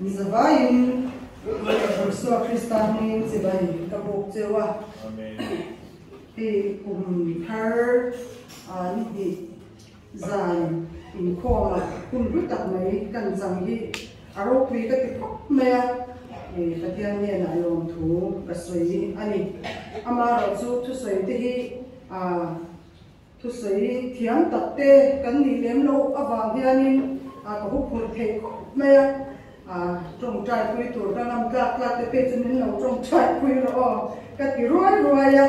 Zavaiin Isua Krista hmingin chibai ka bawk cheu a. Hei kum thar ni hnih zan inkhawmah hun hlu tak mai kan chang hi a ropui ka ti khawp mai a, Pathian hnenah lawmthu ka sawi a ni. Amaherawhchu thusawi te hi Thusawi thiam tak te kan nih lem loh avang hianin ka huphurh theih khawp mai a, tawngtai pui tur ka ngam tlak tlak te pek chu min lo tawngtai pui rawh aw ka ti ruai ruai a,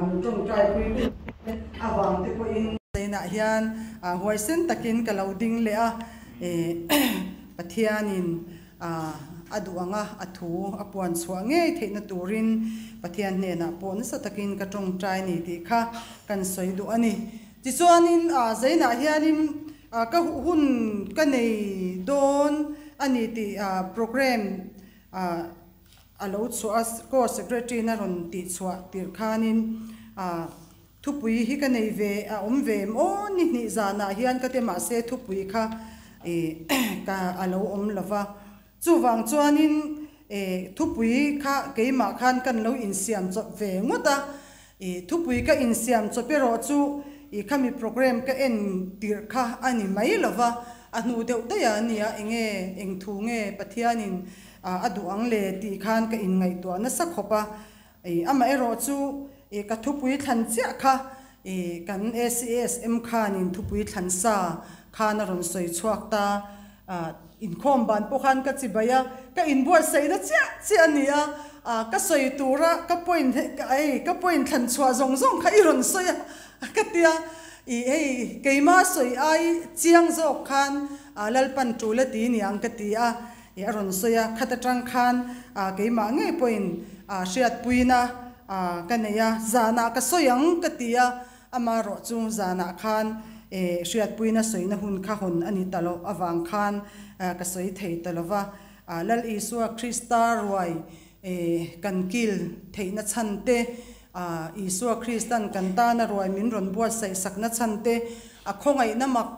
min tawngtai pui tu te avang te pawhin. Zainah hian huaisen takin ka lo ding leh a, Pathianin A duh ang a, a thu a puan chhuah ngei theihna turin Pathian hnenah pawh nasa takin ka tawngtai ni tih kha kan sawi duh a ni. Tichuanin Zainah hianin ka hun ka nei dawn a ni tih programme a lo chhuah a, Court Secretary na rawn tih chhuah tirh khanin Thupui hi ka nei ve a awm ve em aw ni hnih zanah hian ka ti mahse thupui kha ih ka a lo awm lo va, chuvang chuanin ih thupui kha keimah khan kan lo insiam chawp ve ngawt a, ih thupui ka insiam chawp erawh chu ih khami programme ka en tirh kha a ni mai lo va, a hnu deuh daih a nia enge eng thu nge Pathianin a duh ang le tih khan ka inngaihtuah nasa khawp a. I amaherawh chu i ka thupui thlan chiah kha i kan ACASM khanin thupui thlan sa khan a rawn sawi chhuak ta a, inkhawm ban pawh khan ka chibai a, ka inbuatsaihna chiah chiah a ni a, a ka sawi tura ka point hei ka point thlan chhuah zawng zawng kha i rawn sawi a ka tia, i hei keima sawi ai chiang zawk khan Lalpan tul a ti niang ka ti a. I a rawn sawi a, khat atang khan keimah ngei pawhin hriatpuina ka nei a, zanah ka sawi ang ka ti a, amaherawh chu zanah khan hriatpuina sawina hun kha hawn a ni ta loh avang khan ka sawi thei ta lo va. Lal Isua Krista ruai kan kil theihna chhan te, Isua Kristan kan tana ruai min rawn buatsaih sakna chhan te, a khawngaihna mak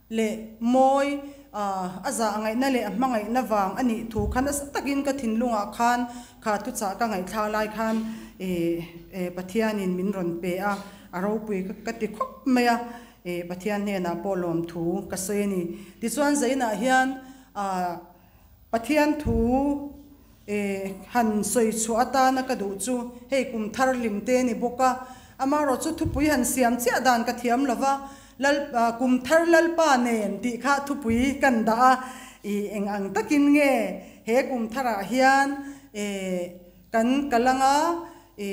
leh mawi a zah ngaihna leh a hmangaihna vang a nih thu kha nasa takin ka thinlungah khan kha thuchah ka ngaihthlak lai khan Pathianin min rawn pe a, a ropui ka ti khawp mai a, Pathian hnenah pawh lawmthu ka sawi a ni. Tichuan Zainah hian Pathian thu han sawi chhuah atana ka duh chu hei kum thar hlim te a ni bawk a, amaherawhchu thupui han siam chiah dan ka thiam lo va, Lal kum thar Lalpa nen tih kha thupui kan dah a, i eng ang takin nge he kum tharah hian kan kal ang a, i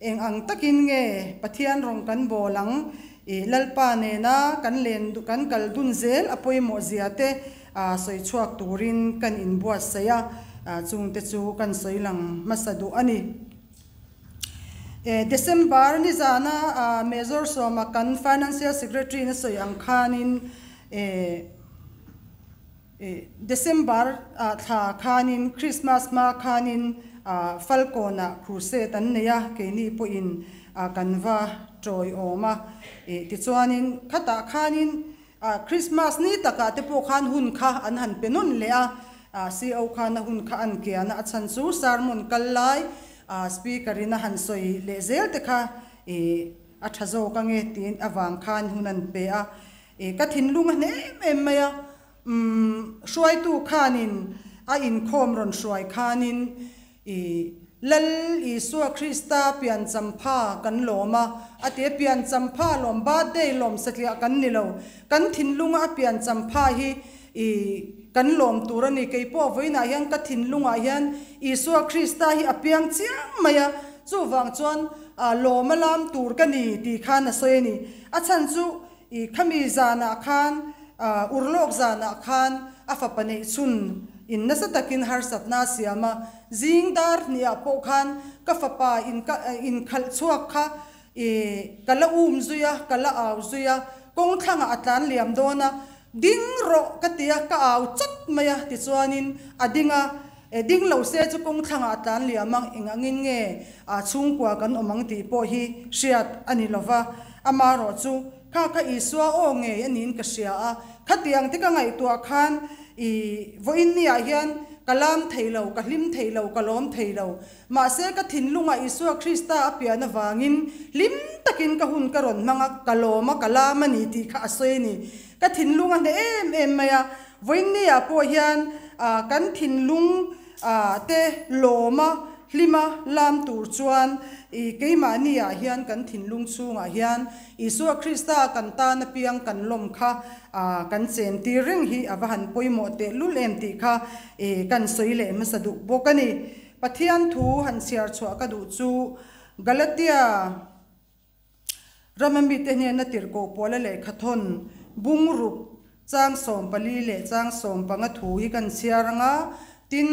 eng ang takin nge Pathian rawng kan bawl ang, i Lalpa nena kan len kan kal dun zel a pawimawh zia te sawi chhuak turin kan inbuatsaih a, chungte chu kan sawi lang hmasa duh a ni. December nizana Major Sawma kan Financial Secretary na sawi ang khanin December thla khanin Christmas hma khanin Falkawnah crusade an nei a, keini pawhin kan va tawiawm a. Tichuanin khatah khanin Christmas ni takah te pawh khan hun kha an han pe nawn leh a, CO khan a hun kha an kian a, a chhan chu sermon kal lai speaker in a han sawi leh zel te kha a tha zawk ange tiin avang khan hun an pe a, ka thinlung a hne em em mai a, umm hruaitu khanin a inkhawm rawn hruai khanin I Lal Isua Krista pian champha kan lawm a, a ti a, pian champha lawm, birthday lawm satliah kan ni lo, kan thinlunga a pian champha hi i kan lawm tur a ni. Kei pawh vawiinah hian ka thinlungah hian Isua Krista hi a piang chiang mai a, chuvang chuan lawm a lam tur ka ni tih khan a sawi a ni. A chhan chu I khami zanah khan, urlawk zanah khan a fapa neih chhun in nasa takin harsatna a siam a, zing dar hniah pawh khan ka fapa in ka inkhalh chhuak kha i ka la um zui a, ka la au zui a, kawng thlangah a tlan liam dawn a, ding rawh ka ti a, ka au chawt mai a, tichuanin a ding a, e ding lo se chu kawng thlangah a tlan liam ang, eng angin nge chhungkua kan awm ang tih pawh hi hriat a ni lova. Amaherawh chu, kha kha Isua aw ngei a niin ka hria a, khatiang te ka ngaihtuah khan i vawiin niah hian Ka lam thei lo, ka hlim thei lo, ka lawm thei lo. Mahse ka thinlungah Isua Krista a pian avangin hlim takin ka hun ka rawn hmang a, ka lawm a, ka lam a ni tih kha a sawi a ni. Ka thinlung a hneh em em mai a, vawiinniah pawh hian kan thinlung te lawm a, hlim a, lam tur chuan i keimahniah hian kan thinlung chhungah hian Isua Krista kan tan apiang kan lawm kha kan chen tir reng hi a va han pawimawh tehlul em tih kha i kan sawi leh hmasa duh bawk a ni. Pathian thu han chhiar chhuah ka duh chu Galatia rama mite hnena tirhkoh pawla lehkhathawn bungruk chang 14 leh chang 15 thu hi kan chhiar ang a, tin,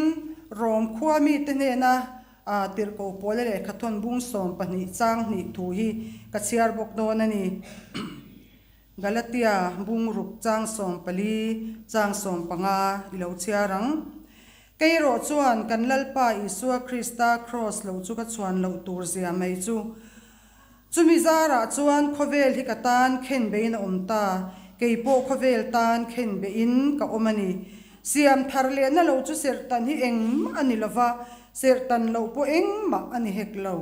Rom khua mite hnena tirhkoh pawla lehkhathawn bung 12 chang 2 thu hi ka chhiar bawk dawn a ni. Galatia bungruk chang 14 chang 15 i lo chhiar ang. Kei erawh chuan kan Lalpa Isua Krista Kraws lo chu ka chhuan loh tur zia mai chu. Chumi zarah chuan khawvel hi ka tan khen bein a awm ta, kei pawh khawvel tan khen bein ka awm a ni. Siam thar lehna lo chu serhtan hi engmah a ni lova, serhtan loh pawh engmah a ni hek lo.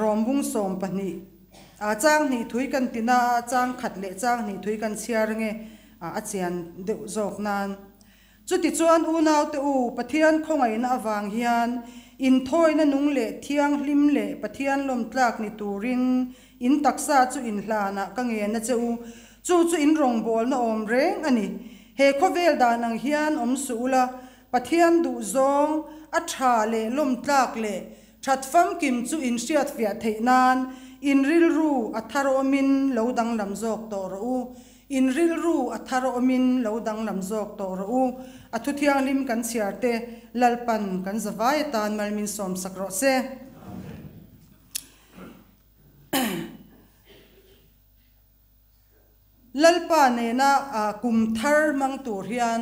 Rawm bung 12 a chang hnih thui kan ti na a, chang khat leh chang hnih thui kan chhiar nge a chian deuh zawk nan. Chutichuan unaute u, Pathian khawngaihna avang hian inthawina nung leh thianghlim leh Pathian lawmtlak ni turin in taksa chu inhlanah ka ngen a che u. Chu chu in rawngbawlna awm reng a ni. He khawvel dan ang hian awm suh ula, Pathian duhzawng a tha leh lawmtlak leh that famkim chu in hriatfiah theih nan in rilru a thar awmin lo danglam zawk tawh rawh u. In rilru a thar awmin lo danglam zawk tawh rawh u. A thu thianghlim kan chhiar te Lalpan kan zavai atan mal min sawmsak rawh se. Lalpa nena kum thar hmang tur hian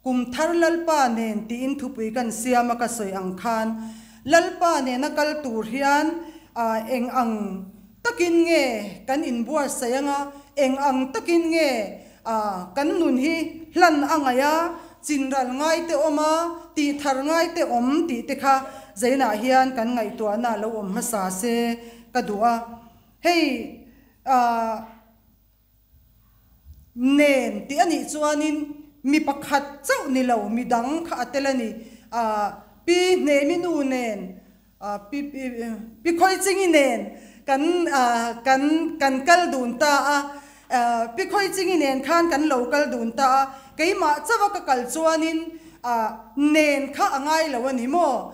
Kum thar Lalpa nen tiin thupui kan siam a ka sawi ang khan Lalpa nena kal tur hian eng ang takin nge kan inbuatsaih anga eng ang takin nge kan nun hi hlan a ngaih a, chinral ngai te awm a, tih thar ngai te awm tih te kha zainah hian kan ngaihtuahna lo awm hmasa se ka duh a. Hei nen tih a nih chuanin mi pakhat chauh ni lo mi dang kha a tel a ni. Pi Hnemi nu nen, Pi Pi Khawichingi nen kan kan kan kal dun ta a. Pi Khawichingi nen khan kan lo kal dun ta a. Keimah chauh a ka kal chuanin nen kha a ngai lo a ni maw?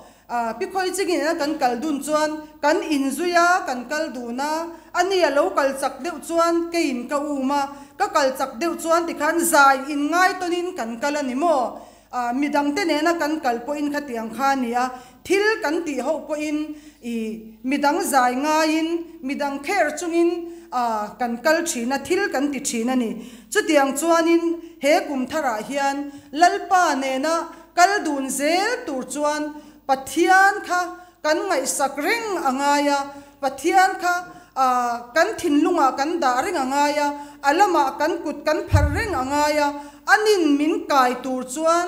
Pi Khawichingin a kan kal dun chuan kan inzui a, kan kal dun a, ani a lo kal chak deuh chuan keiin ka um a, ka kal chak deuh chuan tikhan zai inngai tawnin kan kal a ni maw? Midangte nena kan kal pawhin khatiang kha a ni a, thil kan tih ho pawhin i midang zai ngaiin, midang kher chungin kan kal thin a, thil kan ti thin a ni. Chutiang chuanin he kum tharah hian Lalpa nena Kal dun zel tur chuan Pathian kha kan ngaihsak reng a ngai a, Pathian kha kan thinlungah kan dah reng a ngai a, a lamah kan kut kan phar reng a ngai a, a nin min kai tur chuan,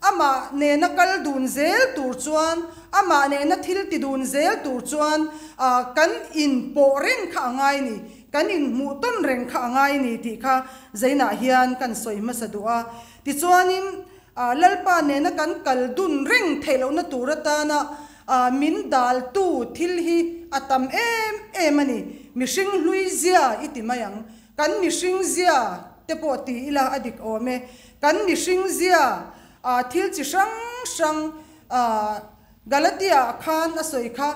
amah nena kal dun zel tur chuan, amah nena thil ti dun zel tur chuan kan inpawh reng kha a ngai ni, kan inhmuh tawn reng kha a ngai ni tih kha Zainah hian kan sawi hmasa duh a. Tichuanin Lalpa nena kan kal dun reng theih lohna tur atana min daltu thil hi a tam em em a ni. Mihring hlui zia i ti mai ang. Kan mihring zia te pawh ti ila a dik awm e. Kan mihring zia thil chi hrang hrang Galatia ah khan a sawi kha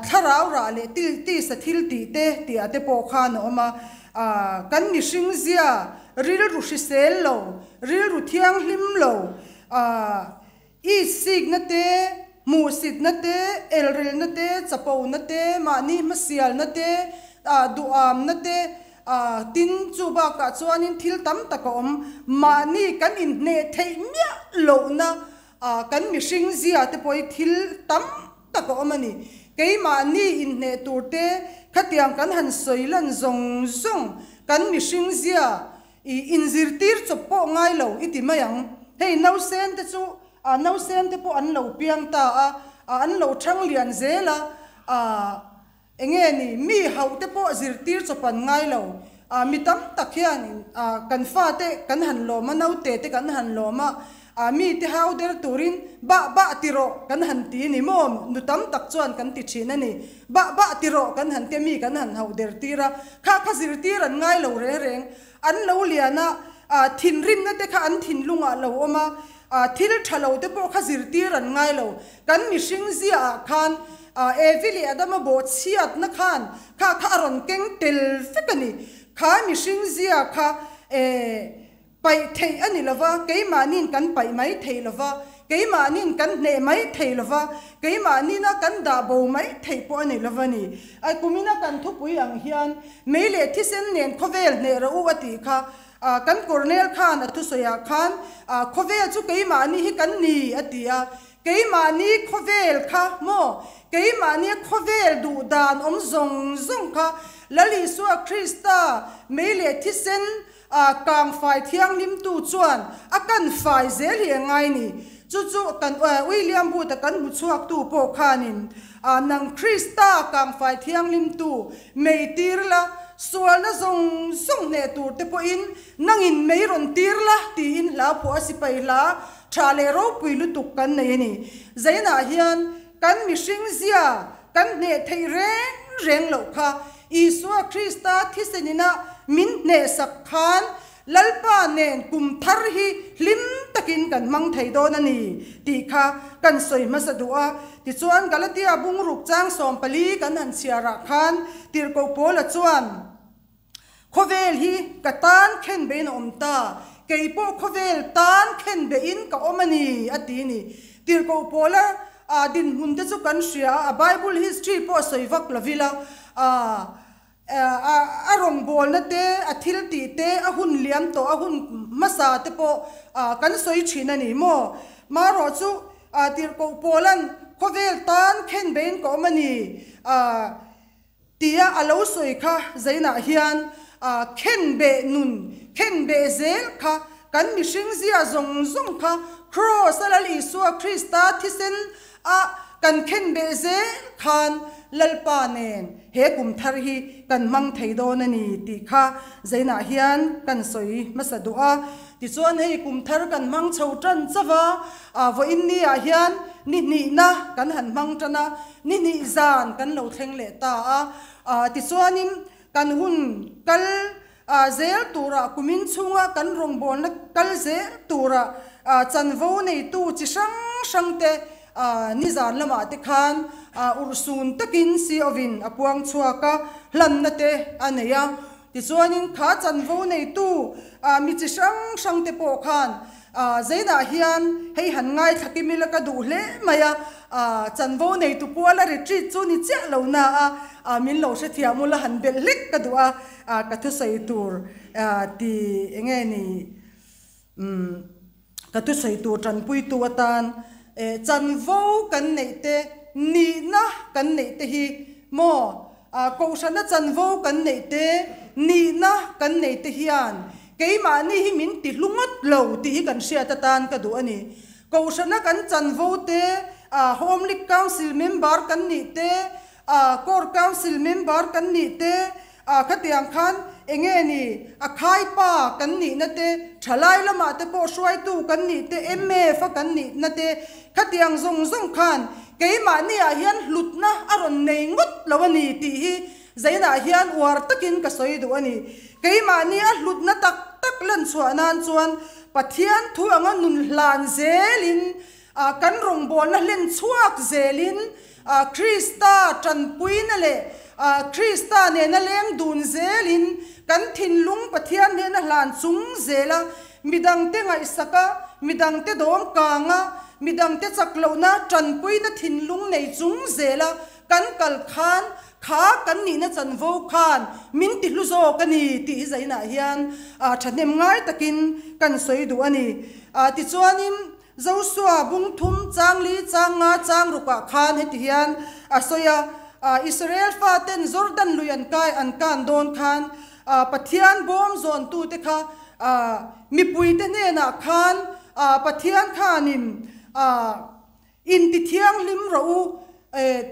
Thlarau rah leh tisa thil tih te tih ah te pawh khan a awm a. Kan mihring zia rilru hrisel lo, rilru thianghlim lo, itsikna te, hmuhsitna te, elrilna te, chapona te, mahni hmasialna te, duhamna te, tin chu bakah chuanin thil tam tak a awm. Mahni kan inhneh theih miah lohna kan mihring zia te pawh hi thil tam tak a awm a ni. Keimahni inhneh tur te khatiang kan han sawi lan zawng zawng kan mihring zia I inzirtir chawp pawh ngai lo i ti mai ang. Hei nausen te chu ah nausen te pawh an lo piang ta a, ah an lo thang lian zel a, ah enge ni mi hauh te pawh zirtir chawp an ngai lo. Ah mi tam tak hian ah kan fate kan han lawm a, naute te kan han lawm a, ah mi te hau der turin bah bah ti rawh kan han ti ni maw? Nu tam tak chuan kan ti thin a ni. Bah bah ti rawh kan han ti a, mi kan han hauh der tir a, kha kha zirtir an ngai lo reng reng. An lo lian a, ah thinrimna te kha an thinlungah lo awm a, ah thil tha lo te pawh kha zirtir an ngai lo. Kan mihring zia ah khan ah Evi leh Adama bawhchhiatna khan kha kha a rawn keng tel vek a ni. Kha mihring zia kha eh paih theih a ni lo va, keimahniin kan paih mai thei lo va, keimahniin kan hneh mai thei lo va, keimahniina kan dah bo mai theih pawh a ni lo va ni. A kumina kan thupui ang hian mei leh thisen nen khawvel hneh rawh u a tih kha kan Cornel khan a thusawiah khan khawvel chu keimahni hi kan ni a ti a, keimahni khawvel kha maw, keimahni khawvel duh dan awm zawng zawng kha Lal Isua Krista mei leh thisen kangfai thianghlimtu chuan a kan fai zel hi a ngai ni. Chu chu kan William Booth-a kan hmu chhuaktu pawh khanin nang Krista kangfai thianghlimtu mei tir la, sualna zawng zawng hneh tur te pawhin nangin mei rawn tir la tiin hla phuah a sipai hla tha leh ropui lutuk kan nei a ni. Zainah hian kan mihring zia kan hneh theih reng reng loh kha Isua Krista thisenina min hnehsak khan Lalpa nen kum thar hi hlim takin kan hmang thei dawn a ni tih kha kan sawi hmasa duh a. Tichuan Galatia bungruk chang 14 kan han chhiarah khan Tirhkoh Paula chuan, Khawvel hi ka tan khen bein a awm ta, kei pawh khawvel tan khen bein ka awm a ni, a ti ni. Tirhkoh Paula dinhmun te chu kan hria a, a Bible history pawh a sawi vak lo ila, a rawngbawlna te, a thil tih te, a hun liam tawh, a hun hmasa te pawh kan sawi thin a ni maw? Marawh chu Tirhkoh Paula'n khawvel tan khen bein ka awm a ni, Tia a lo sawi kha zainah hian khenbeh nun, khenbeh zel kha kan mihring zia zawng zawng kha Kraws a Lal Isua Krista thisen a kan khenbeh zel khan Lalpa nen he kum thar hi kan hmang thei dawn a ni tih kha zainah hian kan sawi hmasa duh a. Tichuan hei kum thar kan hmang chho tan chauh a, vawiin ni ah hian ni hnihna kan han hmang tan a, ni hnih zan kan lo thleng leh ta a. Tichuanin kan hun kal zel turah kumin chhunga kan rawngbawlna kal zel turah chanvo neitu chi hrang hrang te nizan lamah te khan urhsun takin CO-in a puang chhuak a, hlanna te a nei a. Tichuanin kha chanvo neitu mi chi hrang hrang te pawh khan Zainah hian hei han ngaithla kim ila ka duh hle mai a, chanvo neitu puala retreat chu ni chiah lo na a, min lo hrethiam ula han belh hlek ka duh a, ka thusawi tur ti enge ni Ka thusawitu tanpuitu atan chanvo kan neih te, nihna kan neih te hi maw Kohhrana chanvo kan neih te, nihna kan neih te hian keimahni hi min ti hlu ngawt lo tih hi kan hriat atan ka duh a ni. Kohhrana kan chanvo te, Home League Council member kan nih te, Core Council member kan nih te, A khatiang khan enge ni a khaipa kan nihna te, thalai lamah te pawh hruaitu kan nih te, MF a kan nihna te, khatiang zawng zawng khan keimahniah hian hlutna a rawn nei ngawt lo a ni tih hi zainah hian uar takin ka sawi duh a ni. Keimahni a hlutna tak tak lan chhuah nan chuan Pathian thu anga nun hlan zelin kan rawngbawlna hlen chhuak zelin Krista tanpuina leh Krista nena leng dun zelin kan thinlung Pathian hnena hlan chung zela midangte ngaihsak a, midangte dawm kang a, midangte chak lohna tanpuina thinlung nei chung zela kan kal khan kha kan nihna chanvo khan min ti hlu zawk a ni tih hi zainah hian thahnem ngai takin kan sawi duh a ni. Tichuanin Josua bung thum chang li chang nga chang rukah khan heti hian a sawi a, Israel faten Jordan lui an kai an kan dawn khan Pathian bawm zawntute kha Mipuite hnenah khan Pathian khanin Inti thianghlim rawh u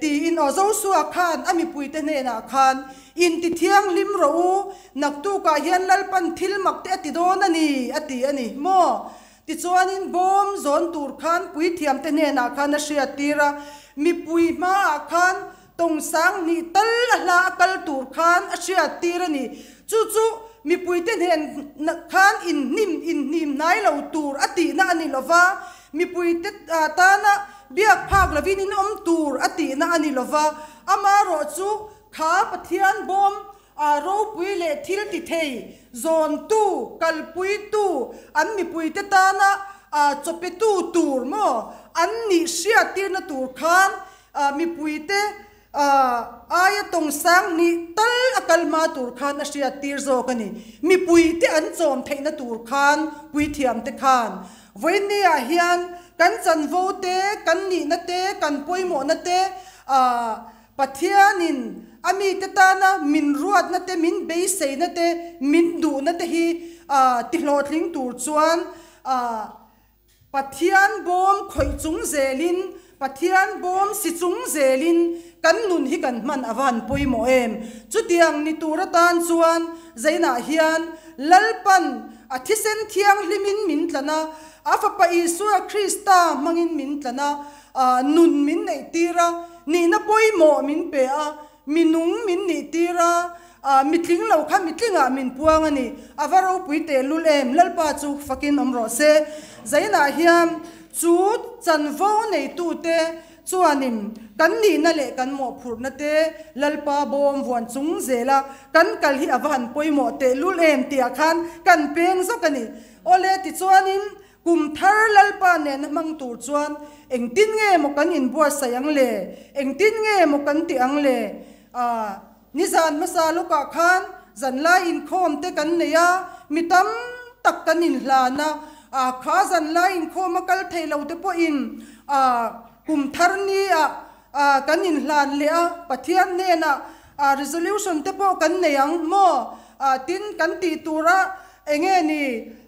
tiin aw Josua khan a mipuite hnenah khan Inti thianghlim rawh u, naktukah hian Lalpan thil mak te a ti dawn a ni a ti a ni maw? Tichuanin bawm zawn tur khan puithiamte hnenah khan a hriattir a, mipui hmaah khan Tawng sang hnih tal a hla a kal tur khan a hriat tir a ni. Chu chu mipuite hnen khan inhnim inhnim hnai lo tur a tihna a ni lo va, mipuite tana biak phak lovin in awm tur a tihna a ni lo va. Amaherawh chu kha Pathian bawm ropui leh thil ti thei zawntu, kalpuitu, an mipuite tana chawpetu tur maw an nih hriattirna tur khan Mipuite aia tawng sang hnih tal a kal hma tur khan a hriat tir zawk a ni. Mipuite an chawm theihna tur khan puithiamte khan vawiinniah hian kan chanvo te, kan nihna te, kan pawimawhna te, Pathianin a mite tana min ruatna te, min beiseina te, min duhna te hi tihlawhtling tur chuan Pathian bawm khawih chung zelin, Pathian bawm si chung zelin kan nun hi kan hman a van pawimawh em? Chutiang ni tur atan chuan Zainah hian Lalpan a thisen thianghlimin min tlan a, a Fapa Isua Krista hmangin min tlan a, nun min neihtir a, nihna pawimawh min pe a, mi nung min nihtir a, A mitling lo kha mitlingah min puang a ni. A va ropui tehlul em, Lalpa chu fakin awm rawh se. Zainah hian chu chanvo neitute chuanin kan nihna leh kan mawhphurhna te Lalpa bawm vuan chung zela kan kal hi a va han pawimawh tehlul em tihah khan kan peng zawk a ni. Awle tichuanin kum thar Lalpa nena hmang tur chuan engtin nge maw kan inbuatsaih ang le? Engtin nge maw kan tih ang le? Aa. Nizan hmasa lawkah khan zanlai inkhawm te kan nei a, mi tam tak kan inhlan a, aa kha zanlai inkhawm a kal thei lo te pawhin aa kum thar ni ah aa kan inhlan leh a, Pathian hnenah aa resolution te pawh kan nei ang maw? Aa tin kan tih tura eng nge ni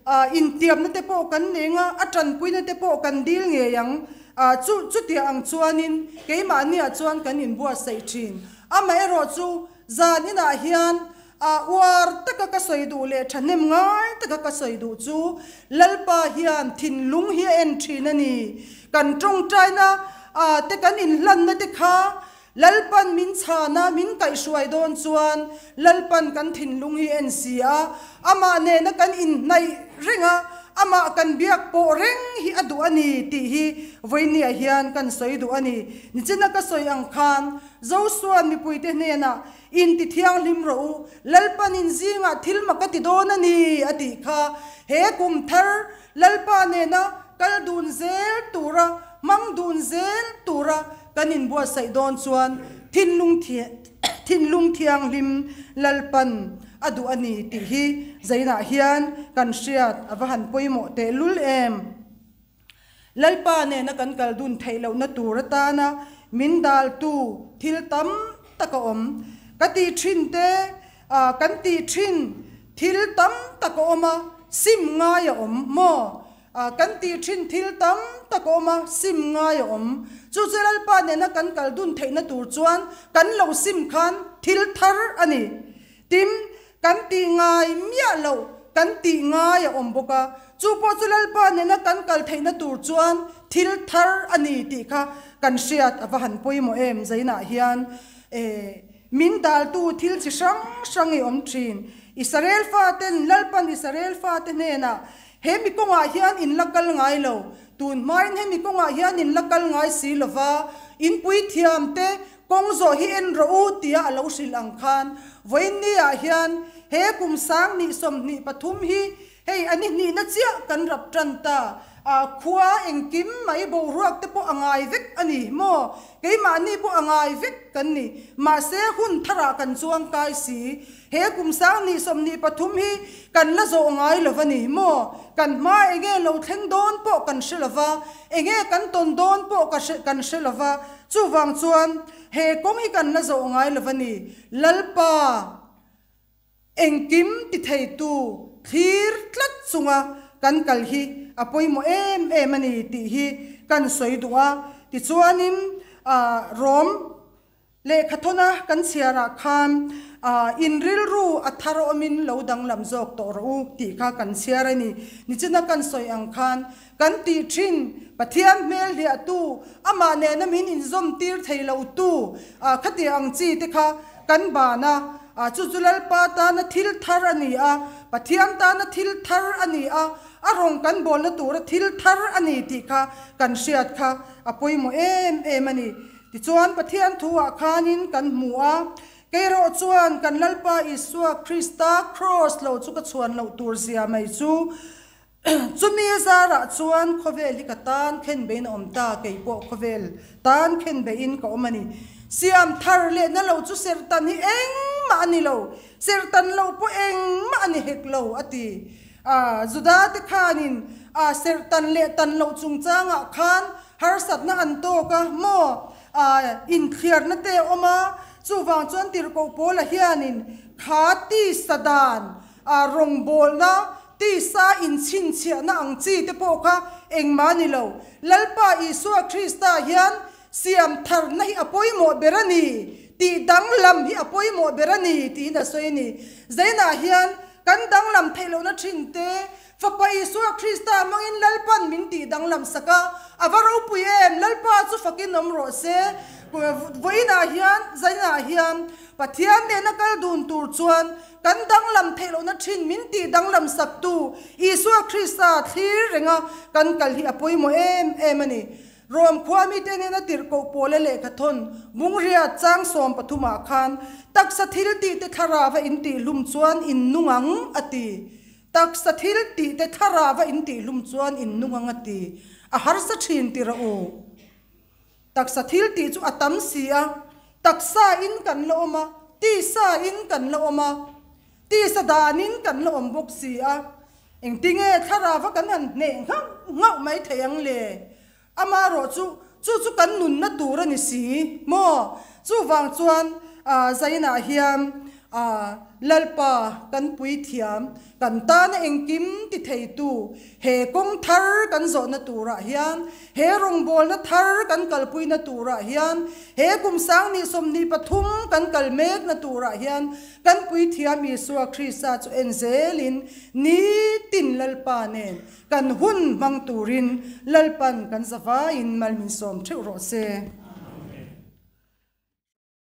aa intiamna te pawh kan nei ang a, a tanpuina te pawh kan dil ngei ang. Aa chu chutiang ang chuanin keimahniah chuan kan inbuatsaih thin. Amaherawh chu zan inah hian a uar taka ka sawi duh leh thahnem ngai taka ka sawi duh chu Lalpa hian thinlung hi a en thin a ni. Kan tawngtaina te kan inhlanna te kha Lalpan min chhana min kaihhruai dawn chuan Lalpan kan thinlung hi a en si a, amah nena kan inhnaih reng a, amah kan biak pawh reng hi a duh a ni tih hi vawinia hian kan sawi duh a ni. Nichina ka sawi ang khan Josua'n mipuite hnenah, Inti thianghlim rawh u, Lalpan in zingah thil mak a ti dawn a ni, a tih kha. He kum thar Lalpa nena kal dun zel tura, hmang dun zel tura kan inbuatsaih dawn chuan thinlung thinlung thianghlim Lalpan a duh a ni tih hi zainah hian kan hriat a va han pawimawh tehlul em. Lalpa nena kan kal dun theih lohna tur atana min daltu thil tam tak a awm. Ka tih thin te, kan tih thin thil tam tak a awm a, sim ngai a awm maw? Kan tih thin thil tam tak a awm a, sim ngai a awm. Chu chu Lalpa nena kan kal dun theihna tur chuan kan lo sim khan thil thar a ni. Tin, kan tih ngai miah loh kan tih ngai a awm bawk a, chu pawh chu Lalpa nena kan kal theihna tur chuan thil thar a ni tih kha kan hriat a va han pawimawh em? Zainah hian min daltu thil chi hrang hrang i awm thin. Israel faten Lalpan Israel fate hnenah he mi kawngah hian in la kal ngai lo, tun hmain he mi kawngah hian in la kal ngai si lova, in puithiamte Kawng zawh hi en rawh u tia a lo hrilh ang khan vawiinni ah hian he kum 20 23 hi hei a ni hnihna chiah kan rap tan ta a, khua engkim mai boruak te pawh a ngai vek a ni maw? Keimahni pawh a ngai vek kan ni. Mahse hun tharah kan chuang kai si. He kum 2023 hi kan la zawh ngai lo va ni maw? Kan hma enge lo thleng dawn pawh kan hre lo va, enge kan tawn dawn pawh ka hre kan hre lo va, chuvang chuan he kawng hi kan la zawh ngai lo va ni. Lalpa, engkim ti theitu, thlir tlat chunga kan kal hi a pawimawh em em a ni tih hi kan sawi duh a. Tichuanin Rom Lehkhathawna kan chhiarah khan in rilru a thar awmin lo danglam zawk tawh rawh u tih kha kan chhiar a ni. Nichina kan sawi ang khan kan tih thin Pathian hmel hliahtu, amah nena min inzawmtir thei lotu khatiang ang chi te kha kan ban a, chu chu Lalpa tana thil thar a ni a, Pathian tana thil thar a ni a, a rawng kan bawlna tura thil thar a ni tih kha kan hriat kha a pawimawh em em a ni. Tichuan, Pathian thuah khanin kan hmu a, Keirawh chuan kan Lalpa Isua Krista kraws lo chu ka chhuan loh tur zia mai chu, chumi zarah chuan khawvel hi ka tan khen beiin a awm ta, kei pawh khawvel tan khen beiin ka awm a ni. Siam thar lehna lo chu serhtan hi engmah a ni lo, serhtan lo pawh engmah a ni hek lo, a ti. Juda te khanin serhtan leh tan loh chungchangah khan Harsatna an tawk a maw? Inthliarna te a awm a, chuvang chuan tirhkoh Paula hianin kha tisa dan, rawngbawlna, tisa inchhinchhiahna ang chi te pawh kha engmah a ni lo. Lalpa Isua Krista hian siam tharna hi a pawimawh ber a ni, tih danglam hi a pawimawh ber a ni tiin a sawi a ni. Zainah hian kan danglam theih lohna thin te Fapa Isua Krista hmangin Lalpan min tih danglam sak a, a va ropui em! Lalpa chu fakin awm rawh se. Vawiinah hian, zainah hian Pathian nena kal dun tur chuan kan danglam theih lohna thin min tih danglam saktu Isua Krista thlir renga kan kal hi a pawimawh em em a ni. Rom khua mite nena tirhkoh pawla lehkhathawn Bungria chang 13 ah khan taksa thil tihte thlarava intihhlum chuan in nung ang a ti. Taksa thil tih te thlarau a in tih hlum chuan in nung ang a ti. A harsa thin ti rawh u. Taksa thil tih chu a tam si a, taksa in kan la awm a, tisa in kan la awm a, tisa dan in kan la awm bawk si a. Engtinge thlarau a kan han hneh nghauh nghauh mai thei ang le? Amaherawh chu, chu chu kan nunna tur a ni si maw? Chuvang chuan Zainah hian Lalpa kan puithiam, kan tana engkim ti theitu, he kawng thar kan zawhna turah hian, he rawngbawlna thar kan kalpuina turah hian, he kum sangni 23 kan kal mekna turah hian kan puithiam Isua Krista chu en zelin nitin Lalpa nen Kan hun hmang turin Lalpan kan zavaiin mal min sawm theuh rawh se.